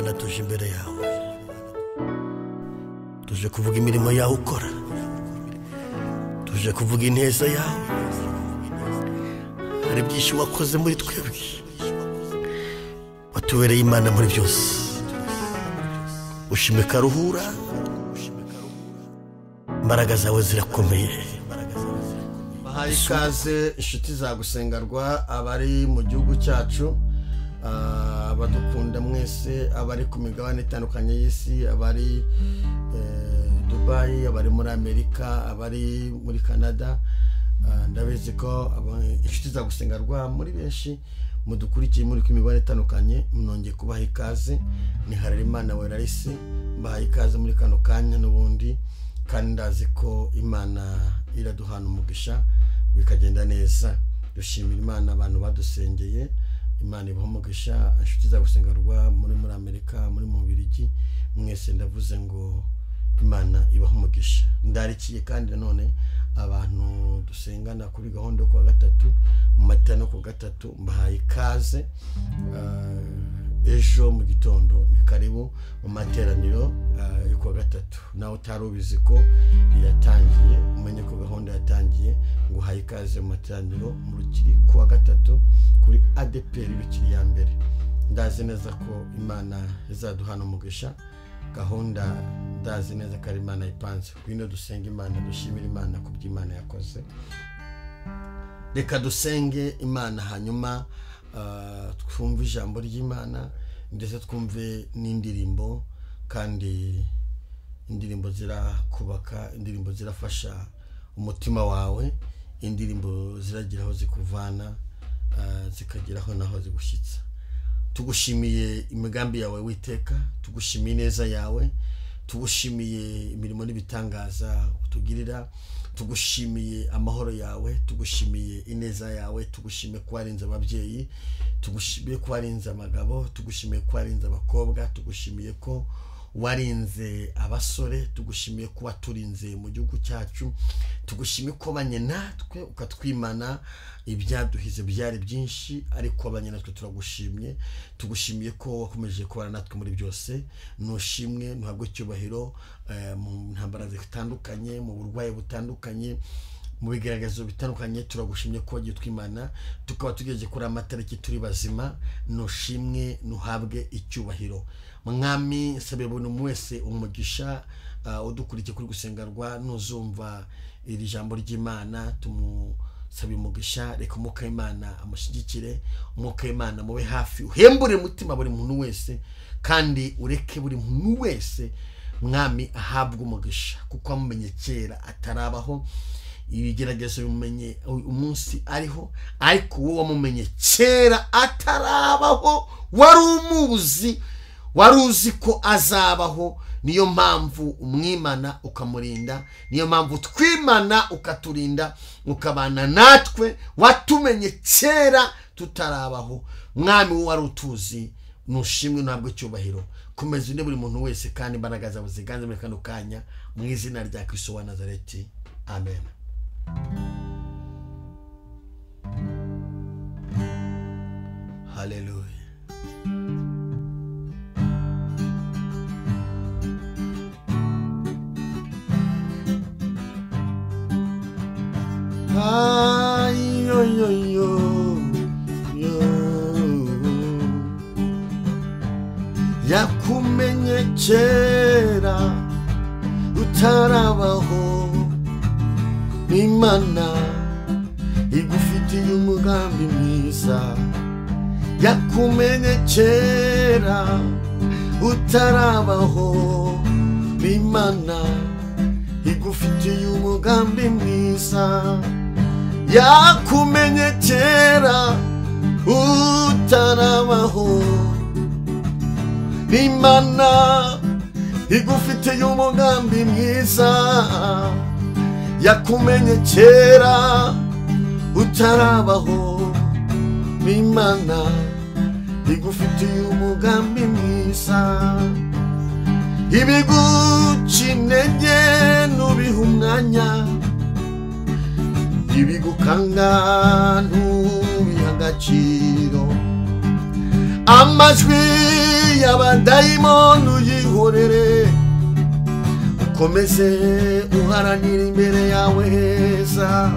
Mana tuje imbere yawe, tuje kuvuga imirimo yawe ukora, tuje kuvuga ineza yawe. Hari byinshi wakoze muri twebwe, watubereye Imana muri byose. Ushime karuhura, imbaraga zawe zirakomeye. Bahaye ikaze inshuti za gusengarwa, abari mu gihugu cyacu, abadukunda mwese, abari ku migabane itandukanye y'isi, abari Dubai, abari muri Amerika, abari muri Canada. Ndabizi ko inshuti za gusengarwa muri benshi mudukurikiye muri ku migabane itandukanye, mnongiye kubaha ikaze. Ni Harerimana Werarisi, mbahaye ikaze muri kano kanya n'ubundi, kandi ndazi ko Imana iraduhana umugisha bikagenda neza. Dushimira Imana abantu badusengeye, Imana ibaha umugisha. Inshuti za gusengarwa muri Amerika, muri mu Bubiligi, mwese ndavuze ngo Imana ibaha umugisha. Ndarikiye kandi nanone abantu dusengana kuri gahunda yo kuwa gatatu, mu matano ku gatatu, mbahaye ikaze. Ejo mu gitondo ni karibu mu materaniro yo kuwa gatatu. Nawe utari ubizi ko yatangiye, umenye ko gahunda yatangiye, ngo uhaye ikaze mu materaniro mu Rukiri kuwa gatatu kuri ADPR Rukiri ya mbere. Ndazi neza ko Imana izaduhana umugisha. Gahunda ndazi neza ko ari Imana ipanze. Ngwino dusenge Imana, dushimire Imana ku byo Imana yakoze. Reka dusenge Imana, hanyuma twumve ijambo ry'Imana, ndetse twumve n'indirimbo. Kandi indirimbo zirakubaka, indirimbo zirafasha umutima wawe, indirimbo ziragira aho zikuvana, zikageraho naho zigushyitsa. Tugushimiye imigambi yawe witeka, tugushimiye neza yawe, tugushimiye imirimo n'ibitangaza utugirira, tugushimiye amahoro yawe, tugushimiye ineza yawe, tugushimiye ko warinze ababyeyi, tugushimiye ko warinze abagabo, tugushimiye ko warinze abakobwa, tugushimiye ko warinze abasore, tugushimiye ko waturinze mu gihugu cyacu, tugushimiye ko wabanye natwe ukatwimana. Ibyaduhize byari byinshi, ariko wabanye natwe turagushimye. Tugushimiye ko wakomeje kubana natwe muri byose. Nushimwe, ntuhabwe icyubahiro mu ntambara zitandukanye, mu burwayi butandukanye, mu bigaragazo bitandukanye. Turagushimye ko wagiye twimana, tukaba tugejeje kuri amatariki turi bazima. Nushimwe, ntuhabwe icyubahiro. Mwami, nsabe buri wese umugisha udukurikiye kuri gusengarwa. Nuzumva iri jambo ry'Imana, tumusabe umugisha. Reka umwuka w'Imana amushyigikire, umwuka w'Imana mube hafi, uhembure umutima buri muntu wese, kandi ureke buri muntu wese Mwami ahabwe umugisha, kuko amumenye kera atarabaho. Ibigeragezo bimumenye umunsi ariho, ariko wowe wamumenye kera atarabaho, wari umuzi, wari uzi ko azabaho. Niyo mpamvu umwimana ukamurinda, niyo mpamvu twimana ukaturinda, ukabana natwe. Watumenye kera tutarabaho. Mwami, wowe wari utuzi, nushimwe, ntabwo icyubahiro. Komeza undi buri muntu wese, kandi imbaraga zawe ziganze muri kano kanya, mu izina rya Kristo wa Nazareti, amen. Haleluya. Ay, yo, yo, yo, yo. Yakumenye kera utarabaho, Imana igufitiye umugambi mwiza. Yakumenye kera utarabaho, Imana igufitiye umugambi mwiza. Yakumenye kera utarabaho, Imana igufitiye umugambi mwiza. Yakumenye kera utarabaho, Imana igufitiye umugambi mwiza. Ibiguca intege ntubihe umwanya, ibigukanga ntubihe agaciro. Amajwi y'abadayimoni uyihorere, ukomeze uharanire imbere yawe heza.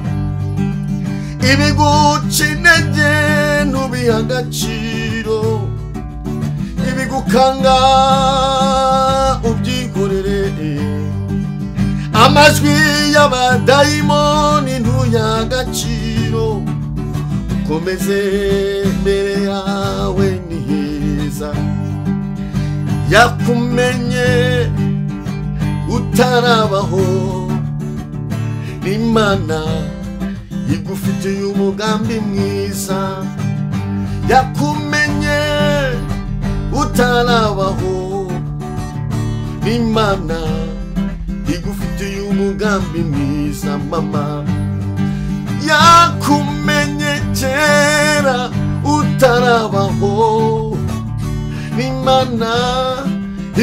Ibiguca intege ntubihe agaciro, ibigukanga ubyihorere. Amajwi y'abadayimoni ntuyahe agaciro, ukomeze imbere yawe ni heza. Yakumenye utarabaho, Imana igufitiye umugambi mwiza. Yakumenye utarabaho, Imana igufitiye umugambi mwiza mama. Yakumenye kera utarabaho, Imana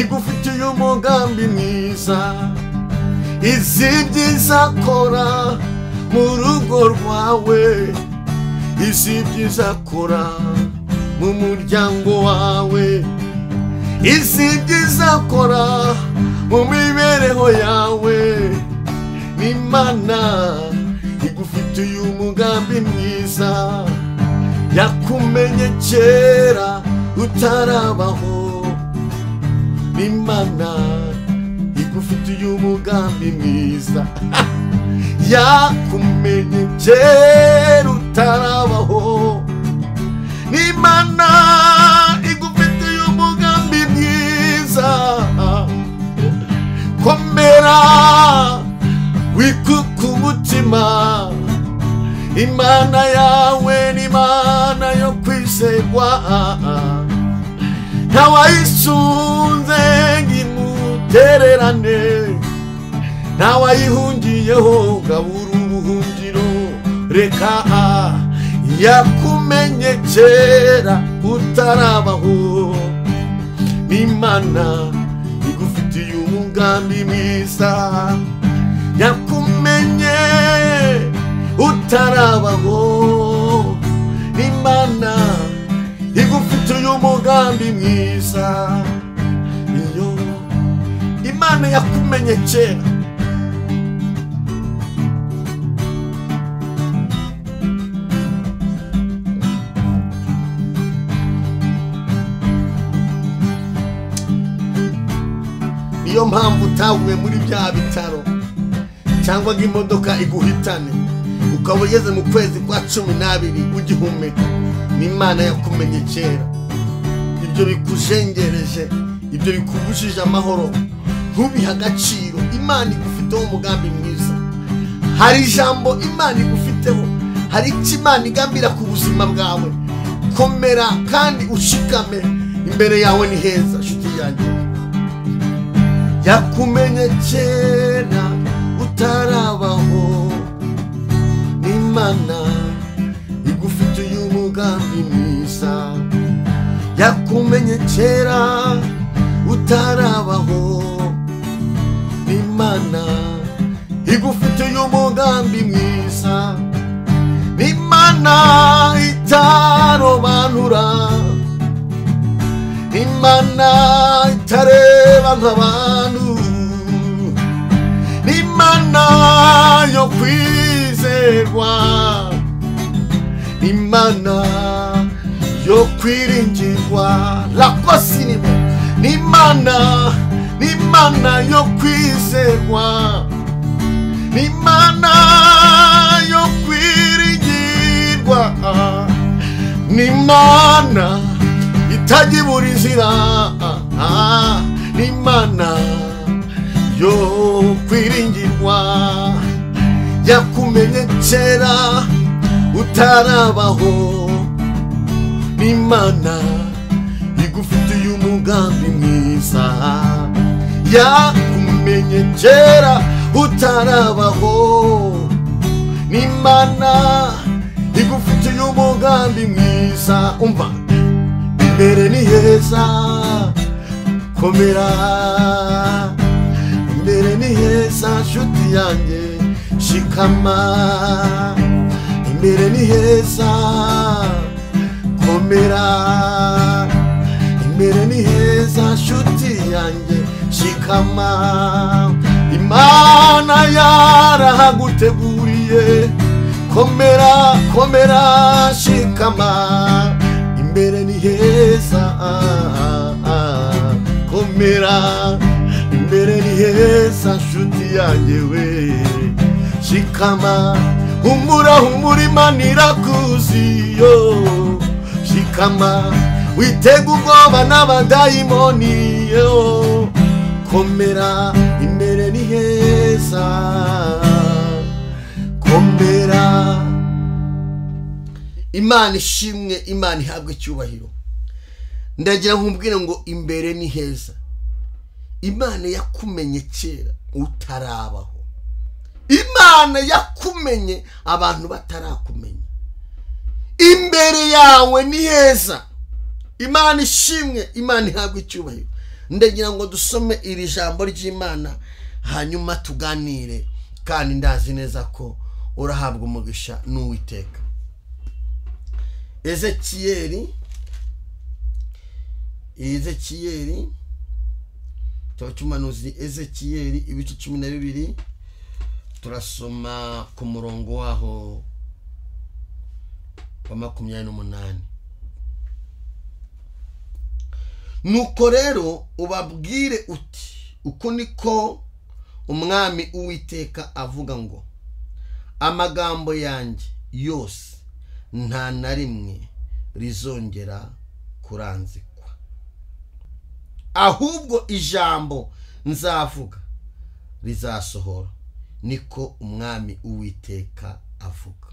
igufitiye umugambi mwiza. Izi byiza kora mu rugo rwawe, izi byiza kora mu muryango wawe, izi byiza kora mu mibereho yawe. Imana igufitiye umugambi mwiza. Yakumenye kera utarabaho, Imana igufitiye umugambi mwiza. Yakumenye kera utarabaho, Imana igufitiye umugambi mwiza. Komera wikuke umutima, Imana yawe ni Imana yo kwizerwa. Ntawayisunze ngo imutererane, ntawayihungiyeho ngo abure ubuhungiro. Reka yakumenye kera utarabaho, Imana igufitiye umugambi mwiza. Yakumenye utarabaho, Imana igufitiye umugambi mwiza. Iyo Imana yakumenye kera, niyo mpamvu utaguye muri bya bitaro cyangwa ngo imodoka iguhitane, ukaba ugeze mu kwezi kwa 12 ugihumeka. Ni Imana yakumenye kera. Ibyo bikujengereje, ibyo bikubujije amahoro, ntubihe agaciro. Imana igufiteho umugambi mwiza. Hari ijambo Imana igufiteho, hari icyo Imana igambira ku buzima bwawe. Komera kandi ushikame, imbere yawe ni heza nshuti yanjye. Yakumenye kera utarabaho, Imana igufitiye umugambi mwiza. Yakumenye kera utarabaho, Imana igufitiye umugambi mwiza. Imana itarobanura, Imana itareba nk'abantu, Imana yo kwizerwa, Imana yo kwiringirwa. Lakosinimo, Imana, Imana yo kwizerwa, Imana yo kwiringirwa, Imana itajibura inzira, Imana yo kwiringirwa. Yakumenye kera utarabaho, Imana igufitiye umugambi mwiza. Yakumenye kera utarabaho, Imana igufitiye umugambi mwiza. Umva, imbere ni heza, komera, imbere ni heza nshuti yanjye, shikama. Imbere ni heza, komera, Imbere ni heza nshuti yanjye, shikama. Imana yarahaguteguriye, komera komera shikama. Imbere ni heza, komera. Imbere ni heza nshuti yanjye we, shikama. Humura humura Imana irakuzi yo, shikama. Witega ubwoba n'abadayimoni yo, komera. Imbere ni heza, komera. Imana ishimwe, Imana ihabwe icyubahiro. Ndagira nkubwire ngo imbere ni heza. Imana yakumenye kera utarabaho. Imana yakumenye abantu batarakumenya. Imbere yawe ni heza. Imana ishimwe, Imana ihabwe icyubahiro. Ndagira ngo dusome iri jambo ry'Imana hanyuma tuganire, kandi ndazi neza ko urahabwa umugisha n'Uwiteka. Ezekiyeli cy'umuhanuzi Ezekiyeli ibice 12, turasoma ku murongo waho wa 28. Nuko rero ubabwire uti, uko niko umwami Uwiteka avuga ngo amagambo yanjye yose nta na rimwe rizongera kuranzikwa, ahubwo ijambo nzavuga rizasohora, niko umwami Uwiteka avuga.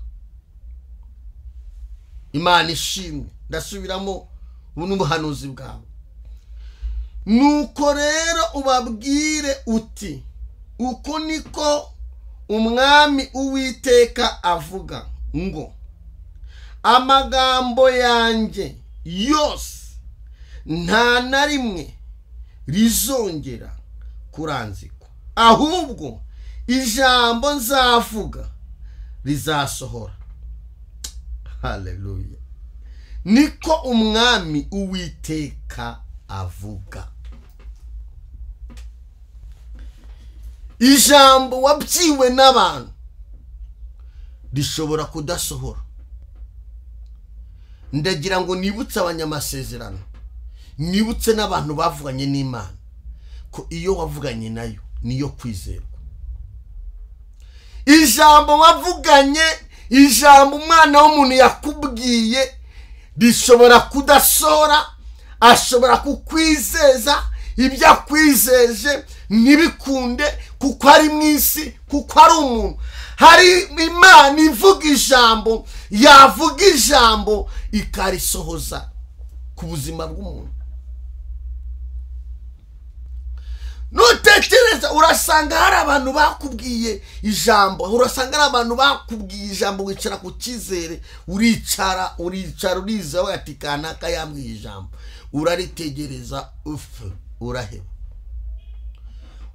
Imana ishimwe. Ndasubiramo ubu n'ubuhanuzi bwawe. Nuko rero ubabwire uti, uko niko umwami Uwiteka avuga ngo amagambo yanjye yose nta na rimwe rizongera kuranzikwa, ahubwo ijambo nzavuga rizasohora. Haleluya. Niko umwami Uwiteka avuga. Ijambo wabyiwe n'abantu rishobora kudasohora. Ndagira ngo nibutse abanyamasezerano, nibutse n'abantu bavuganye n'Imana, ko iyo wavuganye nayo niyo kwizerwa. Ijambo wavuganye, ijambo umwana w'umuntu yakubwiye rishobora kudasohora. Ashobora kukwizeza ibyo akwizeje ntibikunde, kuko ari mu isi, kuko ari umuntu. Hari Imana ivuga ijambo, yavuga ijambo ikarisohoza ku buzima bw'umuntu. Nutekereza urasanga hari abantu bakubwiye ijambo, urasanga hari abantu bakubwiye ijambo, wicara ku cyizere, uricara uricara uriza ati kanaka yambwiye ijambo, uraritegereza ufu uraheba.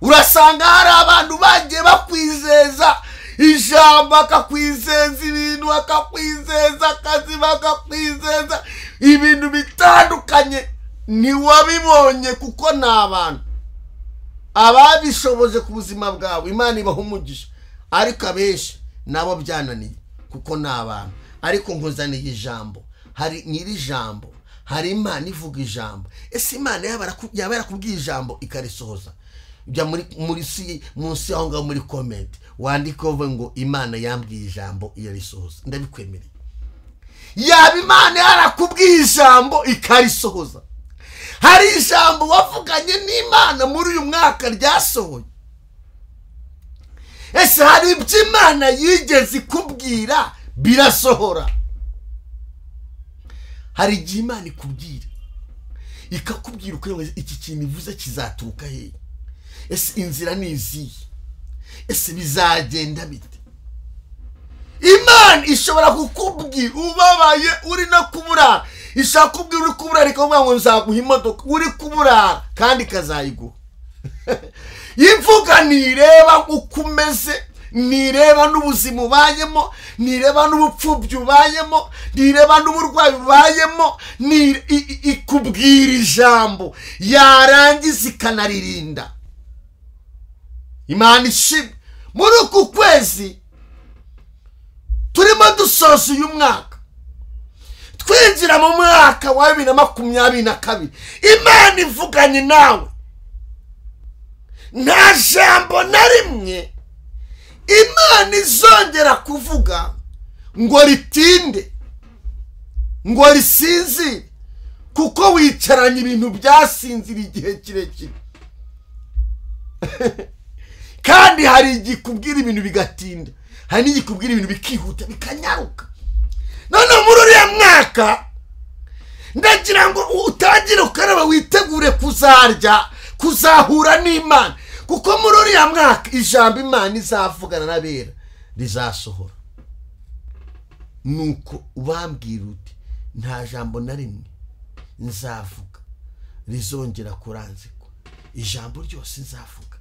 Urasanga hari abantu bagiye bakwizeza ijambo, akakwizeza ibintu, akakwizeza akazi, bakakwizeza ibintu bitandukanye, ntiwabibonye kuko ni abantu ababishoboje ku buzima bwawe. Imana ibaha umugisha, ariko abenshi nabo byananiye kuko ni abantu. Ariko nkuzaniye ijambo, hari nyiri ijambo, hari Imana ivuga ijambo. Ese Imana yaba yarakubwiye ijambo ikarisohoza? Jya muri munsi aho ngaho muri comment wandike uvuge ngo Imana yambwiye ijambo irarisohoza. Ndabikwemereye. Yaba Imana yarakubwiye ijambo ikarisohoza. Hari ijambo wavuganye n'Imana muri uyu mwaka ryasohoye? Ese hari ibyo Imana yigeze ikubwira birasohora? Hari igihe Imana ikubwira, ikakubwira uko iki kintu ivuze kizaturuka hehe, ese inzira ni izihe, ese bizagenda bite? Imana ishobora kukubwira ubabaye uri no kuburara, ishobora kukubwira uri kuburara ikavuga ngo nzaguha imodoka, uri kuburara kandi ikazayiguha. Imvuga ntireba uko umeze, Nireba n'ubuzima ubayemo, nireba n'ubupfubyi ubayemo, nireba n'uburwayi ubayemo, ikubwira ijambo yarangiza ikanaririnda. Imana ishimwe. Muri uku kwezi turimo dusoza uyu mwaka, twinjira mu mwaka wa 2022, Imana ivuganye nawe. Nta jambo na rimwe Imana izongera kuvuga ngo ritinde, ngo risinzire, kuko wicaranye ibintu byasinzira igihe kirekire. Kandi hari igikubwira ibintu bigatinda, hari n'igikubwira ibintu bikihuta bikanyaruka. None muri uriya mwaka ndagira ngo utangire ukaraba, witegure kuzarya, kuzahura n'Imana, kuko muri uriya mwaka ijambo Imana izavugana n'abera rizasohora. Nuko ubambwira uti nta jambo na rimwe nzavuga rizongera kuranzikwa, ijambo ryose nzavuga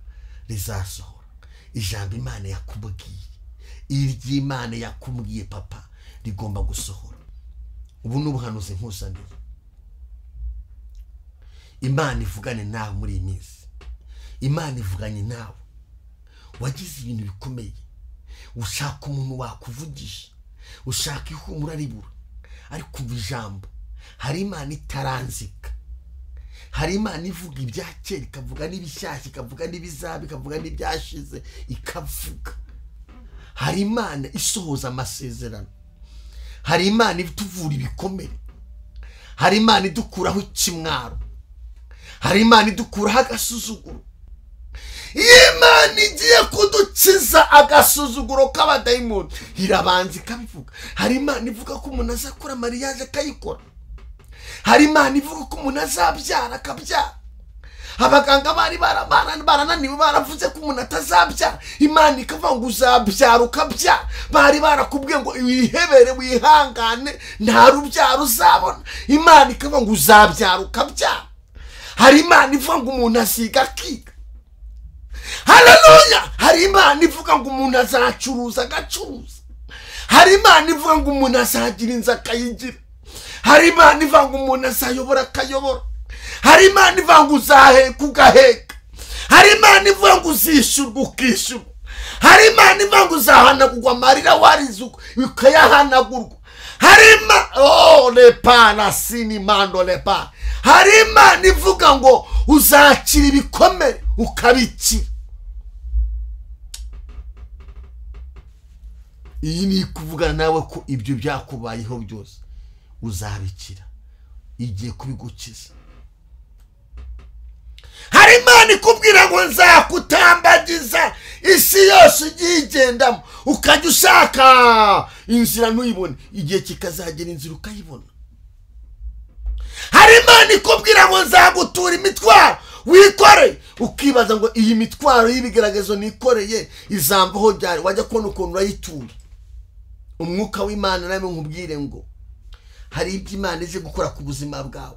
rizasohora. Ijambo Imana yakubwiye, iry'Imana yakubwiye papa, rigomba gusohora. Ubu ni ubuhanuzi nkuzaniye. Imana ivugane nawe muri iyi minsi. Imana ivuganye nawe. Wagize ibintu bikomeye, ushaka umuntu wakuvugisha, ushaka ihumura ribura, ariko umva ijambo. Hari Imana itaranzika, hari Imana ivuga ibya kera, ikavuga n'ibishyashya, ikavuga n'ibizaba, ikavuga n'ibyashize, ikavuga. Hari Imana isohoza amasezerano, hari Imana ituvura ibikomere, hari Imana idukuraho ikimwaro, hari Imana idukuraho agasuzuguro. Imana igiye kudukiza agasuzuguro k'abadayimoni, irabanza ikabivuga. Hari Imana ivuga ko umuntu azakora mariage akayikora, hari Imana ivuga ko umuntu azabyara akabyara. Abaganga bari barananiwe, baravuze ko umuntu atazabyara, Imana ikavuga ngo uzabyara ukabyara. Bari barakubwiye ngo wihebere, wihangane, nta rubyaro uzabona, Imana ikavuga ngo uzabyara ukabyara. Hari Imana ivuga ngo umuntu asiga akiga. Haleluya! Hari Imana ivuga ngo umuntu azacuruza agacuruza. Hari Imana ivuga ngo umuntu azagira inzu akayigira. Hari Imana ivuga ngo umuntu azayobora akayobora. Hari Imana ivuga ngo uzaheka ugaheka. Hari Imana ivuga ngo uzishyurwa ukishyurwa. Hari Imana ivuga ngo uzahanagurwa amarira warize ukayahanagurwa. Hari Imana oh lepa la sinimando lepa. Hari Imana ivuga ngo uzakira ibikomere ukabikira. Iyi ni kuvuga nawe ko ibyo byakubayeho byose uzabikira, igiye kubigukiza. Hari Imana ikubwira ngo nzakutambagiza isi yose ugiye igendamo, ukajya ushaka inzira ntuyibone, igihe kikazagera inzira ukayibona. Hari Imana ikubwira ngo nzagutura imitwaro wikoreye, ukibaza ngo iyi mitwaro y'ibigaragazo nikoreye izamvaho ryari? Wajya kubona ukuntu urayitura. Umwuka w'Imana nawe nkubwire ngo hari ibyo Imana ije gukora ku buzima bwawe,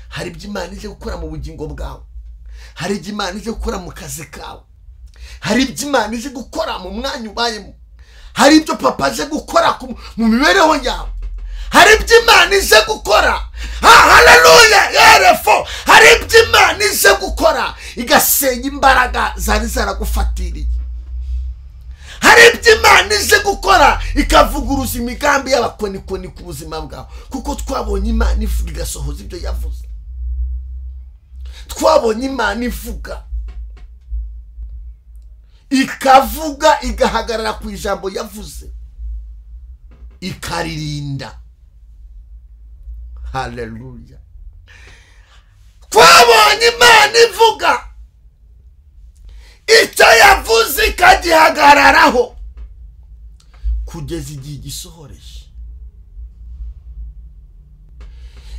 hari ibyo Imana ije gukora mu bugingo bwawe, hari ibyo Imana ije gukora mu kazi kawe, hari ibyo Imana ije gukora mu mwanya ubayemo, hari ibyo papa aje gukora mu mibereho yawe, hari ibyo Imana ije gukora. Haleluya! Yerefo, hari ibyo Imana ije gukora igasenya imbaraga zari zaragufatiriye. Hari ibyo Imana ije gukora ikavuguruza imigambi y'abakonikoni ku buzima bwawe, kuko twabonye Imana ivuga igasohoza ibyo yavuze. Twabonye Imana ivuga ikavuga igahagarara ku ijambo yavuze ikaririnda. Haleluya! Twabonye Imana ivuga icyo yavuze ikagihagararaho kugeza igihe gisohoreje.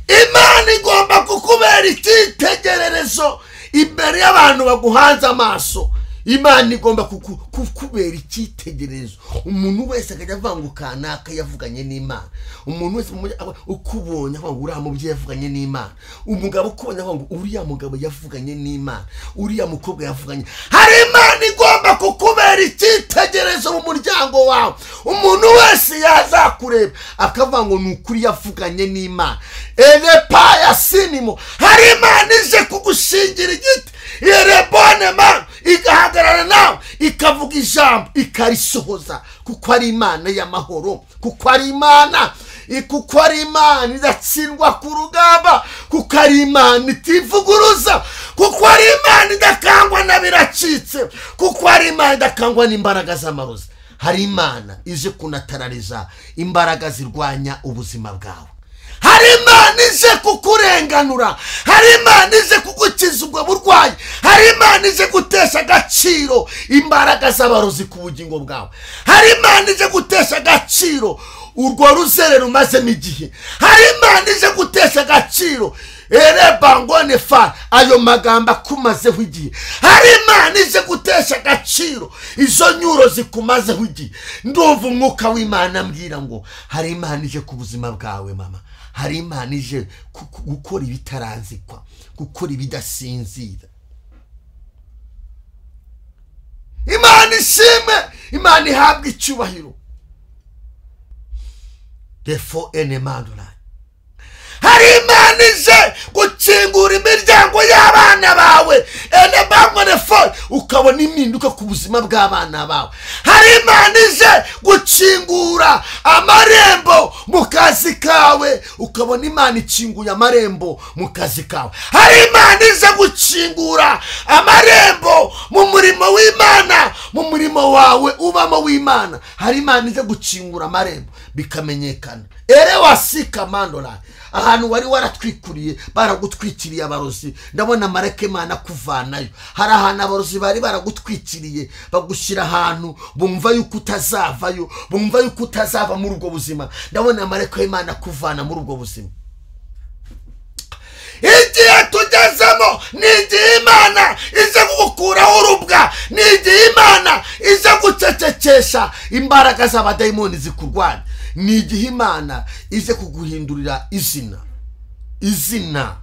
Imana igomba kukubera icyitegererezo imbere y'abantu baguhanze amaso. Imana igomba kukubera icyitegererezo. Umuntu wese akajya avuga ngo kanaka yavuganye n'Imana. Umuntu wese ukubonye avuga ngo uriya mubyeyi yavuganye n'Imana. Umugabo ukubonye avuga ngo uriya mugabo yavuganye n'Imana, uriya mukobwa yavuganye. Hari Imana igomba kukubera icyitegererezo mu muryango wawe. Umuntu wese yazakureba akavuga ngo ni ukuri yavuganye n'Imana. Elepaya sinimo. Hari Imana ije kugushingira igiti, erebone man, igahagarara nawe, ikavuga ijambo ikarisohoza, kuko ari Imana y'amahoro, kuko ari Imana, kuko ari Imana idatsindwa ku rugamba, kuko ari Imana itivuguruza, kuko ari Imana idakangwa na biracitse, kuko ari Imana idakangwa n'imbaraga z'amarozi. Hari Imana ije kunatarariza imbaraga zirwanya ubuzima bwawe. Hari Imana ije kukurenganura. Hari Imana ije kugukiza ubwo burwayi. Hari Imana ije gutesha agaciro imbaraga z'abarozi ku bugingo bwawe. Hari Imana ije gutesha agaciro urwo ruzere rumazemo igihe. Hari Imana ije gutesha agaciro erebangone fa ayo magambo akumazeho igihe. Hari Imana ije gutesha agaciro izo nyuro zikumazeho igihe. Ndumva umwuka w'Imana ambwira ngo hari Imana ije ku buzima bwawe mama. Hari Imana ije gukora ibitaranzikwa, gukora ibidasinzira. Imana ishimwe, Imana ihabwe icyubahiro. Defo enemandura. Hari Imana ije gukingura imiryango y'abana bawe, enebangone fo, ukabona impinduka ku buzima bw'abana bawe. Hari Imana ije gukingura amarembo mu kazi kawe, ukabona Imana ikinguye amarembo mu kazi kawe. Hari Imana ije gukingura amarembo mu murimo w'Imana, mu murimo wawe ubamo w'Imana. Hari Imana ije gukingura amarembo bikamenyekana. Ere wasika mandora. Ahantu wari waratwikuriye baragutwikiriye abarozi, ndabona mareke Imana kuvanayo. Hari ahantu abarozi bari baragutwikiriye bagushyira ahantu bumva yuko utazavayo, bumva yuko utazava muri ubwo buzima. Ndabona mareke Imana kuvana muri ubwo buzima. Igihe tugezemo ni igihe Imana ize kugukuraho urubwa, ni igihe Imana ize gucecekesha imbaraga z'abadayimoni zikurwanya. Ni igihe Imana ize kuguhindurira izina. Izina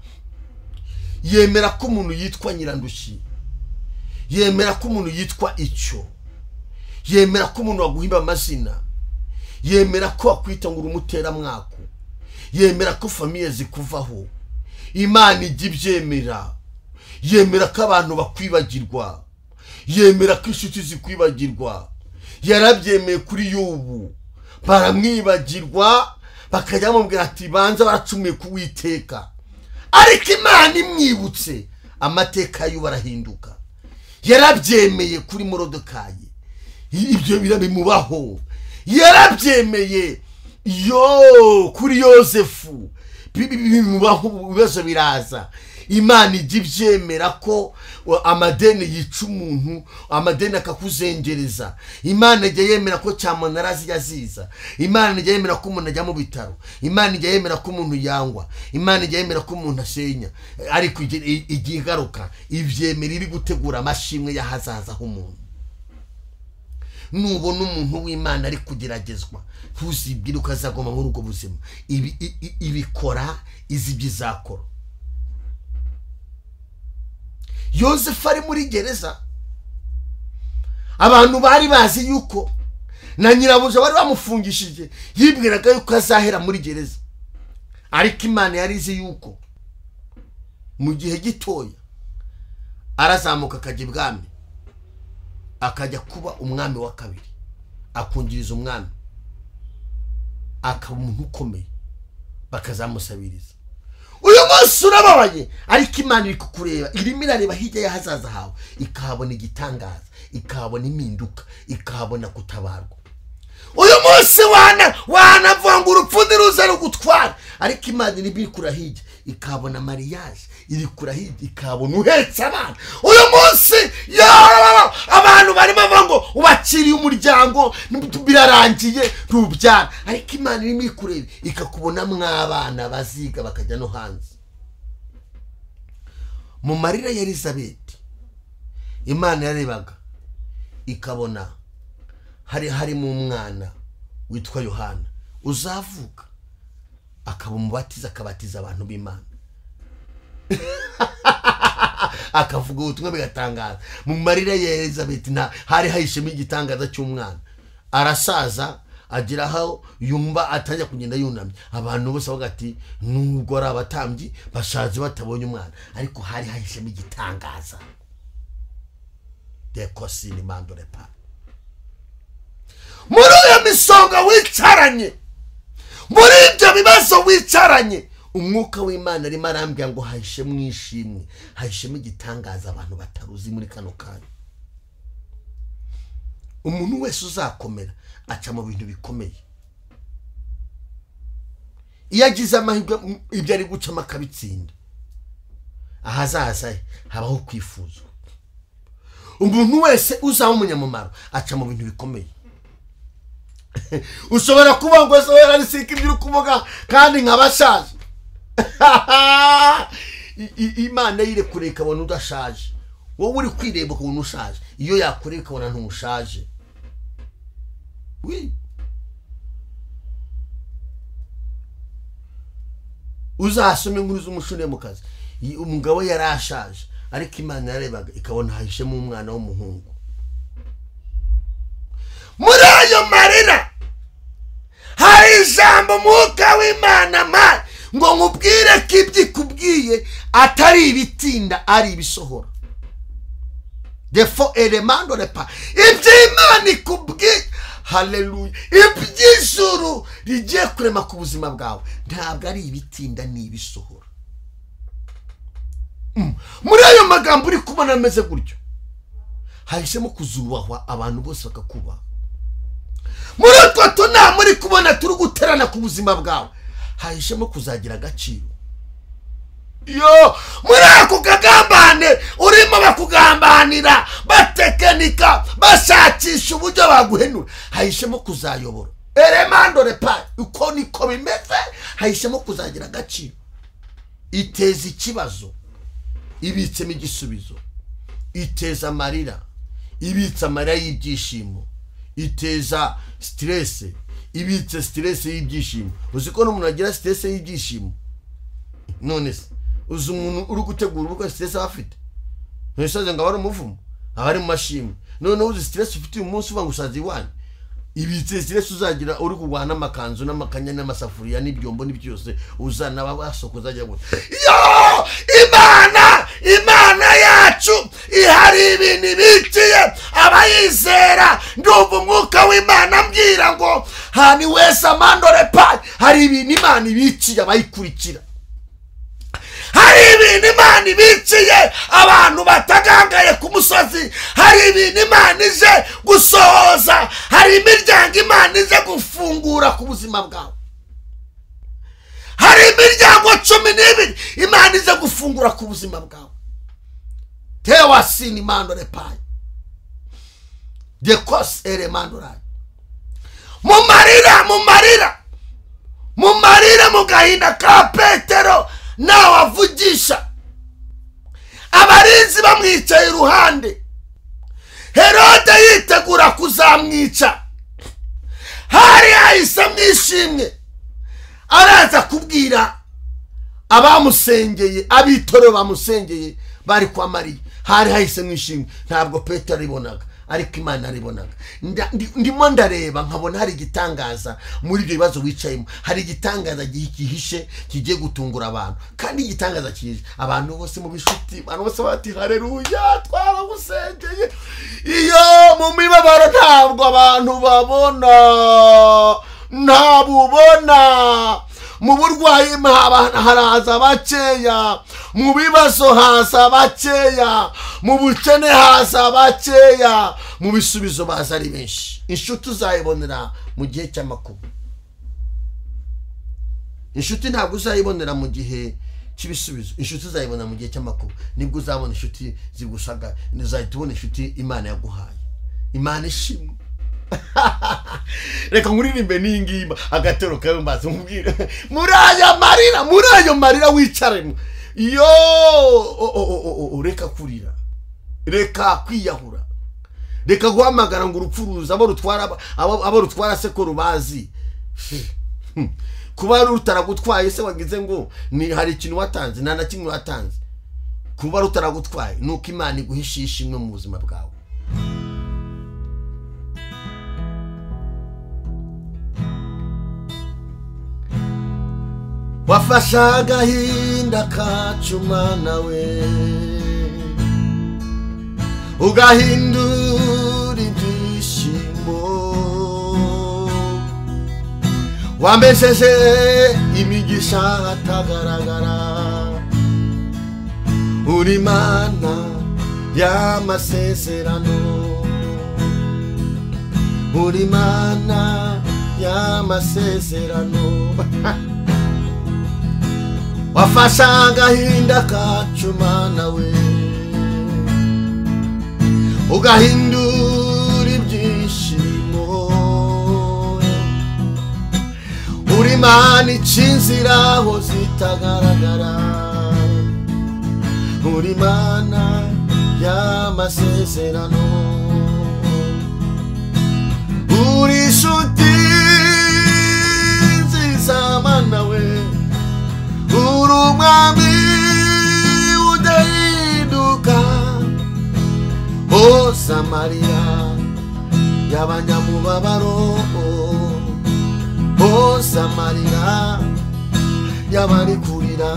yemera ko umuntu yitwa Nyirandushyi, yemera ko umuntu yitwa icyo, yemera ko umuntu waguhimba amazina, yemera ko wakwita ngo uri umuteramwako, yemera ko famiye zikuvaho. Imana ijya ibyemera, yemera ko abantu bakwibagirwa, yemera ko inshuti zikwibagirwa. Yarabyemeye kuri Yobu, baramwibagirwa, bakajya bamubwira ati banza baracumuye kuwiteka. Ariko Imana imwibutse amateka y'ubu arahinduka. Yarabyemeye kuri Morodekayi, ibyo birabimubaho. Yarabyemeye yo kuri Yozefu, bimubaho, ibibazo biraza. Imana ijya ibyemera ko amadeni yica umuntu, amadeni akakuzengereza. Imana ijya yemera ko cyamunara yaziza. Imana ijya yemera ko umuntu ajya mu bitaro. Imana ijya yemera ko umuntu yangwa. Imana ijya yemera ko umuntu asenya. Ariko ijya igaruka ibyemera iri gutegura amashimwe y'ahazaza h'umuntu. Nubona umuntu w'Imana ari kugeragezwa, ntuzibwire ko azagoma muri ubwo buzima. Ibikora izi ibyo izakora. Yozefu ari muri gereza, abantu bari bazi yuko na nyirabuja bari bamufungishije, yibwiraga yuko azahera muri gereza. Ariko Imana yari izi yuko mu gihe gitoya arazamuka akajya ibwami, akajya kuba umwami wa kabiri, akungiriza umwami, akaba umuntu ukomeye, bakazamusabiriza. Uyu munsi urababaye, ariko Imana iri kukureba, irimo irareba hirya y'ahazaza hawe, ikahabona igitangaza, ikahabona impinduka, ikahabona gutabarwa. Uyu munsi wanavuga ngo urupfu ntiruze rugutwara, ariko Imana irimo ikura hirya, ikahabona mariage, iri kura hirya, ikahabona uhetse abana. Uyu munsi abantu barimo bavuga ngo ubakiriye umuryango birarangiye ntubyara, ariko Imana irimo ikureba, ikakubona mw'abana baziga bakajya no hanze. Mu marira ya Elizabeth, Imana yarebaga ikabona hari harimo umwana witwa Yohana uzavuka akaba umubatiza, akabatiza abantu b'Imana, akavuga ubutumwa bigatangaza. Mu marira ya Elizabeth hari hahishemo igitangaza cy'umwana. Arasaza agira aho yumva atangira kugenda yunamye, abantu bose bavuga ati nubwo ari abatambyi bashaje batabonye umwana, ariko hari hahishemo igitangaza. Dekosini mandorepa. Muri iyo misonga wicaranye, muri ibyo bibazo wicaranye, umwuka w'Imana arimo arambwira ngo hahishemo ishimwe, hahishemo igitangaza abantu bataruzi muri kano kanya. Umuntu wese uzakomera aca mu bintu bikomeye. Iyo agize amahirwe ibyo ari gucamo akabitsinda, ahazaza he habaho kwifuzwa. Umuntu wese uzaba umunyamumaro aca mu bintu bikomeye. Ushobora kuba ngo se wararisika ibyo uri kuvuga kandi nkabashaje. Imana yirekure ikabona udashaje, wowe uri kwireba ukabona ushaje, iyo yakureba ikabona ntushaje. Oui. Uzasome inkuru z'umushunemukazi, umugabo yarashaje ariko Imana yarebaga ikabona hahishemo umwana w'umuhungu. Muri ayo marira hari ijambo umwuka w'Imana mpaye ngo nkubwire ko ibyo ikubwiye atari ibitinda, ari ibisohora. Defo elemando repa. Ibyo Imana ikubwiye, haleluya, iby'ijuru rigiye kurema ku buzima bwawe ntabwo ari ibitinda, ni ibisohora. Muri ayo magambo uri kubona ameze gutyo, hahisemo kuzubahwa abantu bose bakakubaha. Muri utwo tunama uri kubona turi guterana ku buzima bwawe, hahishemo kuzagira agaciro. Yo, muri ako kagambane urimo bakugambanira, batekenika, bashakisha uburyo baguhenura, hahishemo kuzayobora. Elemando repa, uko niko bimeze, hahishemo kuzagira agaciro. Iteza ikibazo, ibitsemo igisubizo. Iteza amarira, ibitse amarira y'ibyishimo. Iteza stress, ibitse stress y'ibyishimo. Uzi ko n'umuntu agira stress y'ibyishimo? None se uzi umuntu uri gutegura ubukwe stress aba afite? Ntisaze ngo abari umuvumo, abari mu mashimwe. None uzi stress ufite uyu munsi uva ngo usaze iwanyu, ibitse stress uzagira uri kurwana n'amakanzu n'amakanya n'amasafuriya n'ibyombo n'ibyose uzana abasokoza ajya gute. Yo, Imana, Imana yacu ihari ibintu biciye abayizera. Ndumva umwuka w'Imana ambwira ngo hani wese amandore pa, hari ibintu Imana ibiciye abayikurikira. Hari ibintu Imana ibiciye abantu batagangaye ku musozi. Hari ibintu Imana ije gusohoza, hari imiryango Imana ije gufungura ku buzima bwawe. Hari imiryango 12 Imana ije gufungura ku buzima bwawe. Tewa sini mandore pai dekos ere mandorai. Mu marira, mu marira, mu marira, mu gahinda ka Petero nawe avugisha abarinzi bamwicaye iruhande. Herode yitegura kuzamwica, hari hahise mwishimwe, araza kubwira abamusengeye, abitoro bamusengeye bari kwa Mariya. Hari hahise mwishimwe, ntabwo Petero aribonaga ariko Imana aribonaga. Ndimo ndareba nkabona hari igitangaza muri ibyo bibazo wicayemo, hari igitangaza gihishe kigiye gutungura abantu. Kandi igitangaza kije, abantu bose mu bishuti, abantu bose bati haleluya twaragusengeye. Iyo mu mibabaro ntabwo abantu babona, ntabubona. Mu burwayi haraza bakeya, mu bibazo haza bakeya, mu bukene haza bakeya, mu bisubizo baza ari benshi. Inshuti uzayibonera mu gihe cy'amakuba. Inshuti ntabwo uzayibonera mu gihe cy'ibisubizo, inshuti uzayibonera mu gihe cy'amakuba. Nibwo uzabona inshuti zigusaga, uzahita ubona inshuti Imana yaguhaye. Imana ishimwe. Reka nkuririmbe n'iyi ngiyi agatero kawe mbaze nkubwire. Muri aya marira, muri ayo marira wicaremo, yo reka kurira, reka kwiyahura, Reka guhamagara ngo urupfu ruza, abo rutwara, abo rutwara se ko rubazi. Kuba rutaragutwaye se wagize ngo ni hari ikintu watanze? Nta na kimwe watanze. Kuba rutaragutwaye nuko Imana iguhisha ishimwe mu buzima bwawe. Wafashe agahinda kacu Mana we, ugahindura ibyishimo, wambesheje imigisha atagaragara, uri Mana y'amasezerano, uri Mana y'amasezerano. Wafashe agahinda kacu Mana we, ugahindura ibyishimo, uri Mana ica inzira aho zitagaragara, uri Mana y'amasezerano, uri inshuti nziza Mana we, uri umwami udahinduka, o Samariya y'abanyamubabaro, o Samariya y'abari kurira,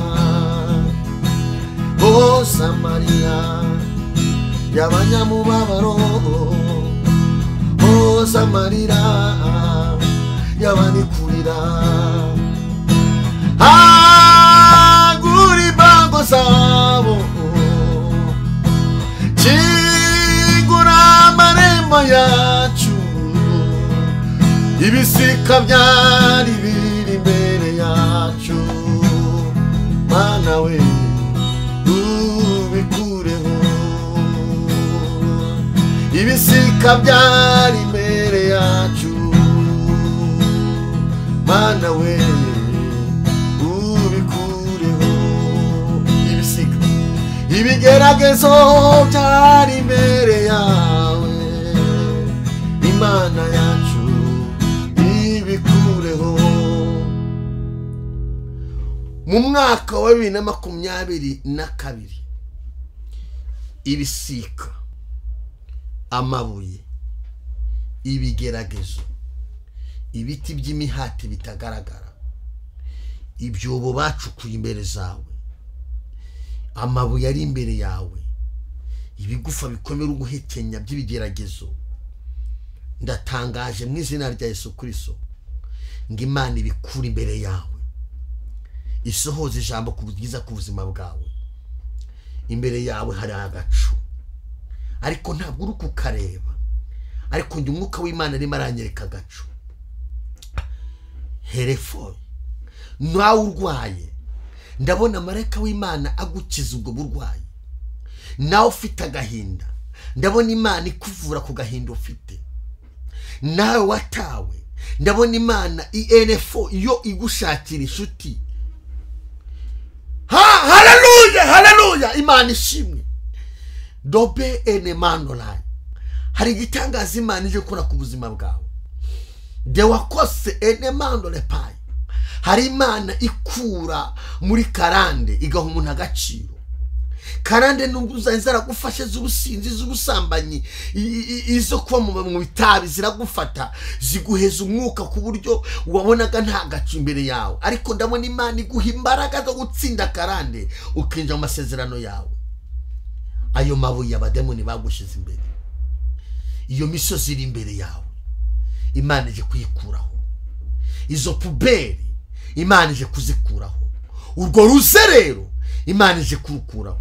o Samariya y'abanyamubabaro, o Samariya y'abari kurira. Agura imbago zabo, kingura amarembo yacu, ibisika byari biri imbere yacu, Mana we ubikureho, ibisika byari imbere yacu, Mana we ubikureho, ibisika ibigeragezo byari imbere yawe, Imana yacu ibikureho. Mu mwaka wa 2022 ibisika, amabuye, ibigeragezo, ibiti by'imihati bitagaragara, ibyobo bacukuye imbere zawe, amabuye ari imbere yawe, ibigufa bikomera uguhekenya by'ibigeragezo, ndatangaje mu izina rya Yesu Kristo ngo Imana ibikure imbere yawe, isohoze ijambo ku bwiza ku buzima bwawe. Imbere yawe hari agacu, ariko ntabwo uri kukareba, ariko njye umwuka w'Imana arimo aranyereka agacu. Herefo nawe urwaye, ndabona marayika w'Imana agukiza ubwo burwayi. Nawe ufite agahinda, ndabona Imana ikuvura ku gahinda ufite. Nawe watawe, ndabona Imana INFO yo igushakira inshuti. Ha, haleluya, haleluya, Imana ishimwe. Dobe enemandolai. Hari igitangaza Imana ije gukora ku buzima bwawe. De wakose enemandole pai. Hari Imana ikura muri karande igaha umuntu agaciro. Karande nubwo zaragufashe z'ubusinzi, z'ubusambanyi, izo kuba mu bitabi ziragufata, ziguheza umwuka ku buryo wabonaga nta gacu imbere yawe, ariko ndabona Imana iguha imbaraga zo gutsinda karande ukinjira mu masezerano yawe. Ayo mabuye abademoni bagushize imbere, iyo misozi iri imbere yawe, Imana ije kuyikuraho. Izo puberi Imana ije kuzikuraho. Urwo ruzerero Imana ije kurukuraho.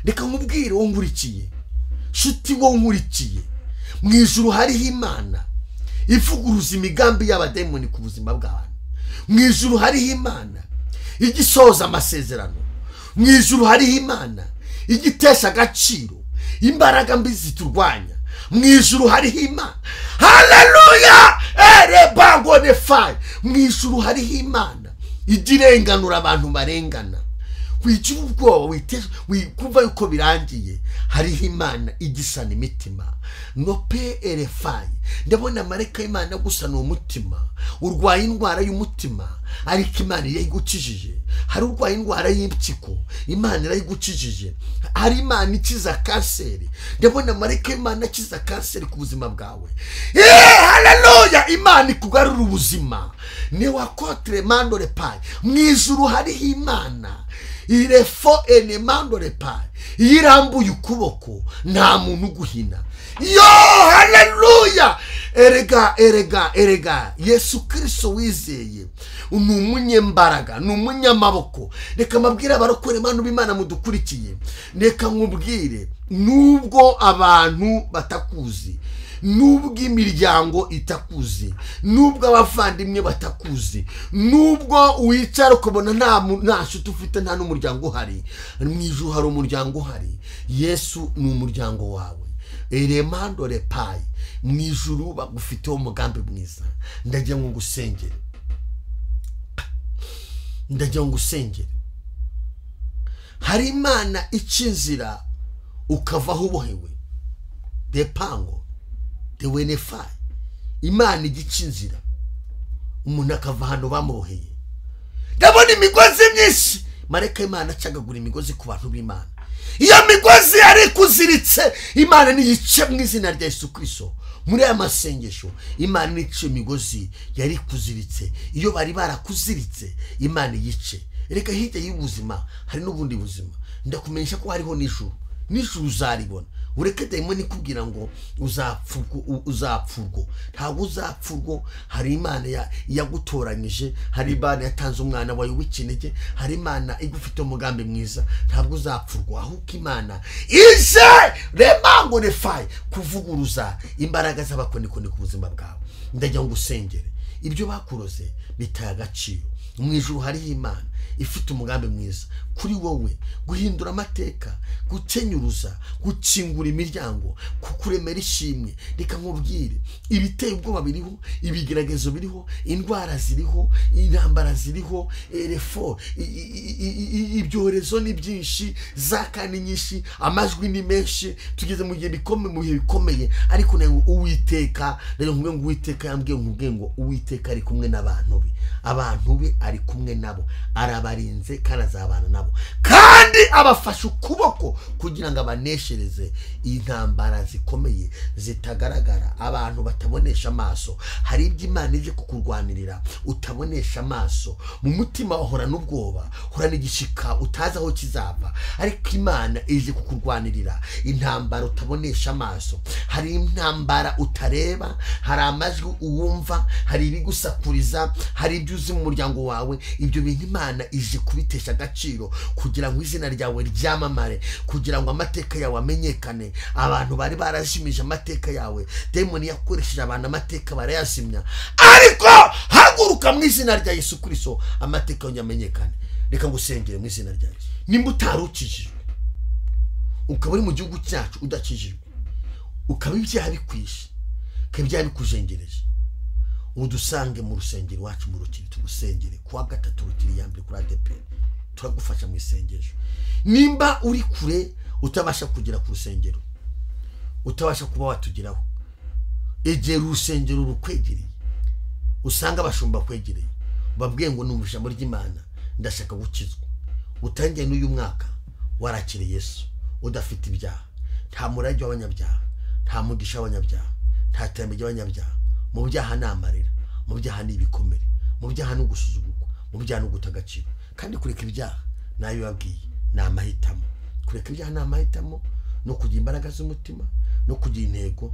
Reka nkubwire wowe nkurikiye, nshuti wowe nkurikiye, mu ijuru hariho Imana ivuguruza imigambi y'abademoni ku buzima bw'abantu. Mu ijuru hariho Imana igisohoza amasezerano. Mu ijuru hariho Imana igitesha agaciro imbaraga mbi ziturwanya. Mu ijuru hariho Imana, haleluya, erebango nefai. Mu ijuru hariho Imana igirenganura abantu barengana. Wigira ubwoba, wikumva yuko birangiye. Hariho Imana igisana imitima. No PRFI. Ndabona mareka Imana gusana umutima. Urwaye indwara y'umutima, ariko Imana irayigukijije. Hari urwaye indwara y'impyiko, Imana irayigukijije. Hari Imana ikiza kanseri. Ndabona mareka Imana akiza kanseri ku buzima bwawe. Haleluya! Imana ikugarura ubuzima. Ne wakotre mando repai. Mu ijuru hariho Imana. Irefo ene mando repai. Yirambuye ukuboko, nta muntu uguhina. Yo, haleluya! Erega, erega, erega. Yesu Kristo wizeye ni umunyembaraga, ni umunyamaboko. Reka mabwire abarokore bantu b'Imana mudukurikiye. Reka nkubwire, nubwo abantu batakuzi, nubwo imiryango itakuzi, nubwo abavandimwe batakuzi, nubwo wicara ukabona nta nshuti ufite, nta n'umuryango uhari, mu ijuru hari umuryango uhari. Yesu ni umuryango wawe. Eremando repai. Mu ijuru bagufiteho umugambi mwiza. Ndagira ngo ngusengere. Ndagira ngo ngusengere. Hari Imana ica inzira ukavaho ubohewe. Depango de wenefai. Imana igica inzira umuntu akava hano bamuboheye. Ndabona imigozi myinshi. Mareka Imana acagagura imigozi ku bantu b'Imana. Iyo migozi yari kuziritse, Imana niyice mu izina rya Yesu Kristo. Muri aya masengesho Imana nice imigozi yari kuziritse. Iyo bari barakuziritse, Imana yice. Reka hirya y'ubuzima hari n'ubundi buzima. Ndakumenyesha ko hariho n'ijuru. N'ijuru uzaribona. Ureke dayimoni ikubwira ngo uzapfurwo. Ntabwo uzapfurwo. Hari Imana yagutoranyije, hari Imana yatanze umwana wawe w'ikinege, hari Imana igufite umugambi mwiza. Ntabwo uzapfurwa. Ahubwo Imana ije remango refai kuvuguruza imbaraga z'abakonikoni ku buzima bwawe. Ndagira ngo usengere. Ibyo bakuroze bitaye agaciro. Mu ijuru hariho Imana ifite umugambi mwiza kuri wowe, guhindura amateka, gukenyuruza, gukingura imiryango, kukuremera ishimwe. Reka nkubwire, ibiteye ubwoba biriho, ibigeragezo biriho, indwara ziriho, intambara ziriho, erefo, ibyorezo ni byinshi, zaka ni nyinshi, amajwi ni menshi. Tugeze mu gihe bikomeye, mu bihe bikomeye. Ariko nawe Uwiteka, rero nkubwiye ngo Uwiteka yambwiye nkubwiye ngo Uwiteka ari kumwe n'abantu be. Abantu be ari kumwe nabo, arabarinze kandi azabana nabo, kandi abafashe ukuboko kugira ngo abaneshereze intambara zikomeye zitagaragara, abantu batabonesha amaso. Hari ibyo Imana ije kukurwanirira utabonesha amaso. Mu mutima wahora n'ubwoba, hora n'igishika utazi aho kizava, ariko Imana ije kukurwanirira intambara utabonesha amaso. Hari intambara utareba, hari amajwi uwumva, hari ibigusakuriza, hari ibyo uzi mu muryango wawe. Ibyo bintu Imana ije kubitesha agaciro kugira ngo izina ryawe ryamamare, kugira ngo amateka yawe amenyekane. Abantu bari barajimije amateka yawe, demoni yakoresheje abantu amateka barayazimya, ariko haguruka mu izina rya Yesu Kristo, amateka yawe amenyekane. Reka ngusengere mu izina rya Yesu. Nimba utarukijijwe, ukaba uri mu gihugu cyacu udakijijwe, ukaba ibyaha bikwishe, ukaba ibyaha bikujengereje, udusange mu rusengero iwacu mu Rukiri, tugusengere kuwa gatatu Rukiri ya mbere kuri ADP. Turagufasha mu isengesho. Nimba uri kure utabasha kugera ku rusengero, utabasha kuba watugeraho, egera urusengero rukwegereye, usanga abashumba kwegereye, babwiye ngo numva ijambo ry'Imana, ndashaka gukizwa. Utangiye n'uyu mwaka warakiriye Yesu, udafite ibyaha, nta murage w'abanyabyaha, nta mugisha w'abanyabyaha, nta terambere ry'abanyabyaha. Mu byaha ni amarira, mu byaha ni ibikomere, mu byaha ni ugusuzugurwa, mu byaha ni uguta agaciro. Kandi kureka ibyaha nayo babwiye ni amahitamo. Kureka ibyaha ni amahitamo, no kugira imbaraga z'umutima, no kugira intego.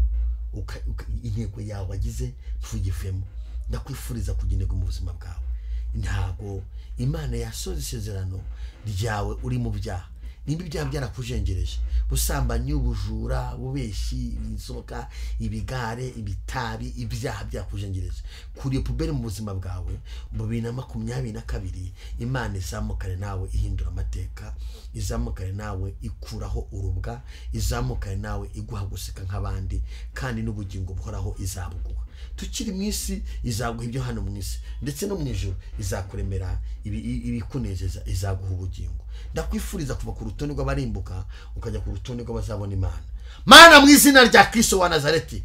Intego yawe wagize ntugivemo. Ndakwifuriza kugira intego mu buzima bwawe. Ntabwo Imana yasoza isezerano ryawe uri mu byaha. Nimba ibyaha byarakujengereje, busambanyi, ubujura, ububeshi, inzoga, ibigare, ibitabi, ibyaha byakujengereje, kuri puberi mu buzima bwawe mu 2022, Imana izamukane nawe ihindura amateka, izamukane nawe ikuraho urubwa, izamukane nawe iguha guseka nk'abandi, kandi n'ubugingo buhoraho izabuguha. Tukiri mu isi izaguha ibyo hano mu isi, ndetse no mu ijuru izakuremera ibikunezeza, izaguha ubugingo. Ndakwifuriza kuva ku rutonde rw'abarimbuka ukajya ku rutonde rw'abazabona Imana. Mana, mu izina rya Kristo wa Nazareti,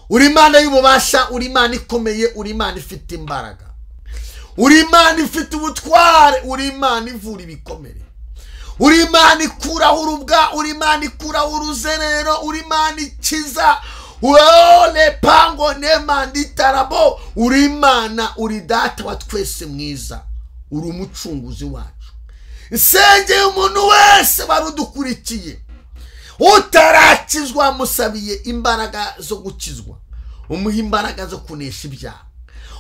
uri Imana y'ububasha, uri Imana ikomeye, uri Imana ifite imbaraga, uri Imana ifite ubutware, uri Imana ivura ibikomere, uri Imana ikuraho urubwa, uri Imana ikuraho uruzerero, uri Imana ikiza. Ole pango nema nditarabo, uri Imana, uri data wa twese mwiza, uri umucunguzi wacu. Nsengeye umuntu wese warudukurikiye utarakizwa, musabiye imbaraga zo gukizwa, umuha imbaraga zo kunesha ibyaha.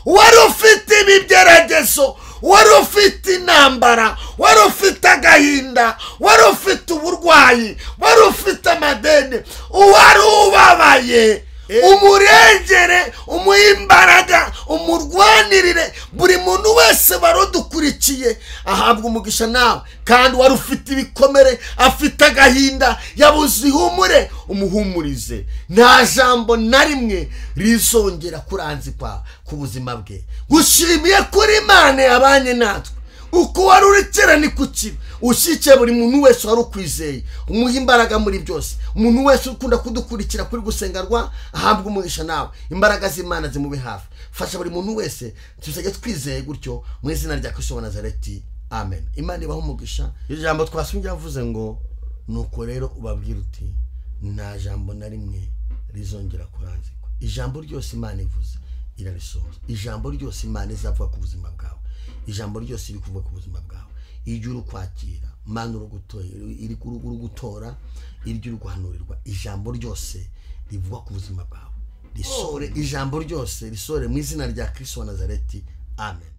Wari ufite ibigeragezo, wari ufite intambara, wari ufite agahinda, wari ufite uburwayi, wari ufite amadeni, wari ubabaye, umurengere, umuhe imbaraga, umurwanirire. Buri muntu wese warodukurikiye ahabwa umugisha nawe. Kandi wari ufite ibikomere, afite agahinda, yabuze ihumure, umuhumurize. Nta jambo na rimwe rizongera kuranzikwa ku buzima bwe. Gushimiye kuri Imana yabanye natwe, uko wari uri kera ni kukiba. Ushyikiye buri muntu wese wari ukwizeye, umuha imbaraga muri byose. Umuntu wese ukunda kudukurikira kuri gusengarwa ahabwa umugisha nawe, imbaraga z'Imana zimube hafi. Fasha buri muntu wese tuzajya twizeye gutyo mu izina rya Kristo wa Nazareti, amen. Imana ibahe umugisha. Ijambo twasomye ryavuze ngo nuko rero ubabwira uti nta jambo na rimwe rizongera kuranzikwa. Ijambo ryose Imana ivuze irarisohoza. Ijambo ryose Imana izavuga ku buzima bwawe, ijambo ryose iri kuvuga ku buzima bwawe, iryo uri kwakira Imana iri gutora, iryo uri guhanurirwa, ijambo ryose rivuga ku buzima bwawe risore, ijambo ryose risore mu izina rya Kristo wa Nazareti, amen.